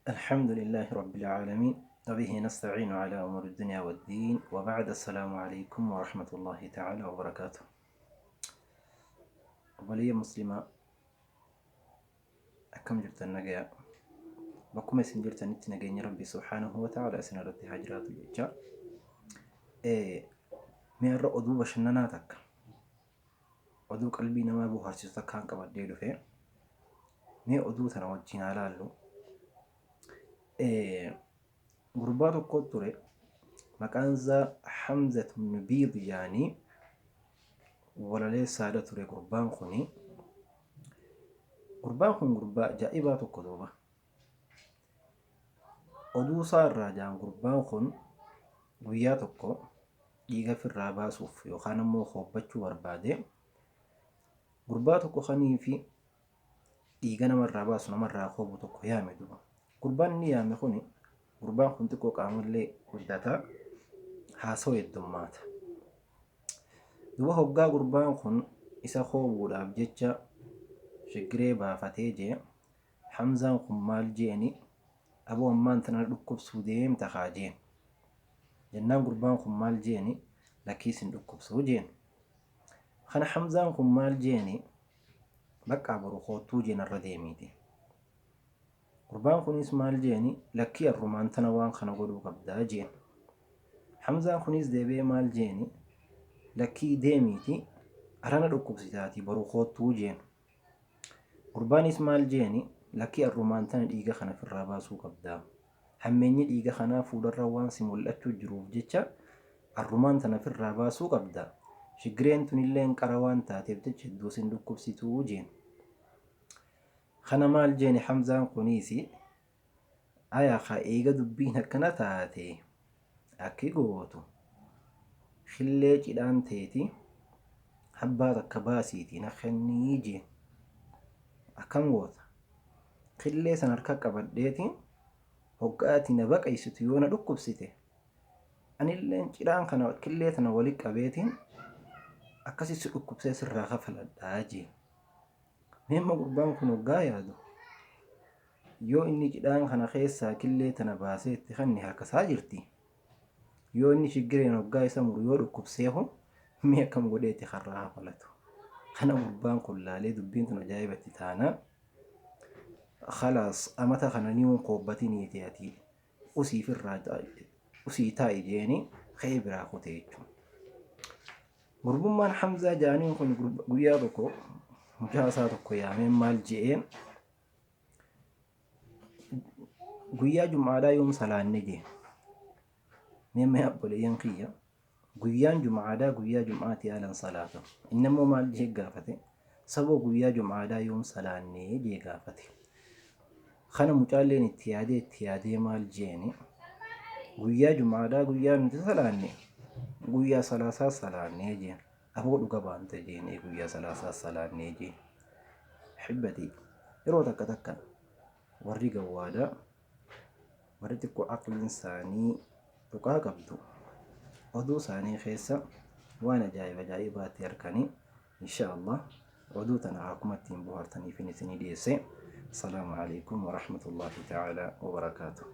الحمد لله رب العالمين وبه نستعين على أمور الدنيا والدين وبعد السلام عليكم ورحمة الله تعالى وبركاته. Obboleeyyan Muslimaa akkam jirtan nagayaa? Bakkuma isin jirtanitti nageenyi Rabbii subhaanahu wa ta'ala isin irratti haa jiraatu jecha. Mee har'a oduu bashannanaa takka oduu qalbii namaa bohaarsisu takkaan qabadhee dhufe. Mee oduu tana wajjin haa laallu. Gurbaa tokko ture, maqaan isaa Hamzatu ibn Biid jaanii, walaleessaadha ture gurbaan kuni. Gurbaan kun gurbaa ajaa'ibaa tokko duuba. Oduu isaa irraa jaan gurbaan kun guyyaa tokko dhiiga firraa baasuuf yookaan ammoo koobbachuu barbaade. Gurbaa tokko kanii fi dhiiga namarraa baasu, namarraa koobu tokko yaame duuba. Gurbaan inni yaame kuni, gurbaan kun xiqqoo qaamallee guddataa, haasawa heddummaata. Duuba hoggaa gurbaan kun isa koobuudhaaf jecha shiggiree baafatee jee, Hamzaan kun maal jeeni? "Aboo, ammaan tana na dhukkubsuu deemta kaa," jeen. Jennaan gurbaan kun maal jeeni? "Lakkii, sin dhukkubsuu," jeen. Kana Hamzaan kun maal jeeni? "Baqqaa, boru koottuu," jeen, "irra deemiiti." Gurbaan kunis maal jeeni? "Lakkii, arrumaan tana waan kana godhuu qabdaa," jeen. Hamzaan kunis deebi'ee maal jeeni? "Lakkii, deemiiti arana dhukkubsitaatii boru koottuu," jeen. Gurbaanis maal jeeni? "Lakkii, arrumaan tana dhiiga kana firraa baasuu qabdaa. Hammeenyi dhiiga kanaa fuularra waan si mul'achuu jiruuf jecha arrumaan tana firraa baasuu qabda. Shiggireen tunilleen qara waan taateef jecha hedduu sin dhukkubsituu," jeen. Kana maal jeeni Hamzaan kuniis? "Aya ka, eega dubbiin akkana taate akki gootu, killee cidhaan teeti habbaa takka baasiitii na kennii," jeen. "Akkam goota? Killee san harka qabadheetiin hoggaa ati na baqaysitu yoo na dhukkubsite, anilleen cidhaan kana killee tana wali qabeetiin akkasi si dhukkubsee sirraa kafaladhaa," jeen. Mee amma gurbaan kun hoggaa yaadu, yoo inni cidhaan kana keessaa killee tana baasee itti kenne harkasaa jirti. Yoo inni shiggireen hoggaa isa muru yoo dhukkubseehu, mee akkam godheeti karraa kafalatu? Kana gurbaan kun laalee dubbiin tun ajaa'ibatti taanaan, "Khalaas, amata kana niuun koobbatiniiti, ati usii firraa usii taa'i," jeeni ka'ee biraa kute jechuudha. Gurbummaan Hamzaa jaaniin kun guyyaa tokko mucaa isaa tokko yaameen maal je'een? "Guyyaa jum'aadhaa yoom salaanne?" jee. Mee mee obboleeyyan kiyya, guyyaan jum'aadhaa guyyaa jum'aati haalan salaatamu. Inni immoo maal jee gaafate? "Saboo, guyyaa jum'aadhaa yoom salaanne?" jee gaafate. Kana mucaalleen itti yaadee itti yaadee maal jeeni? "Guyyaa jum'aadhaa guyyaa nuti salaanne guyyaa salaasaa salaannee," jeen. "Aboo, dhuga baanta," jeenee, "guyyaa salaasaa salaannee," jeen. Hibbatii, yeroo takka takka warri gawwaadhaa, warri xiqqoo aqliin isaanii tuqaa qabdu, oduu isaanii keessa waan ajaa'iba ajaa'ibaatti harkanii. Insha Allah oduu tana akkuma ittiin bohaartaniif isinii dhiyeesse. Assalaamu alaikum warahmatullahi ta'ala wabarakaatuh.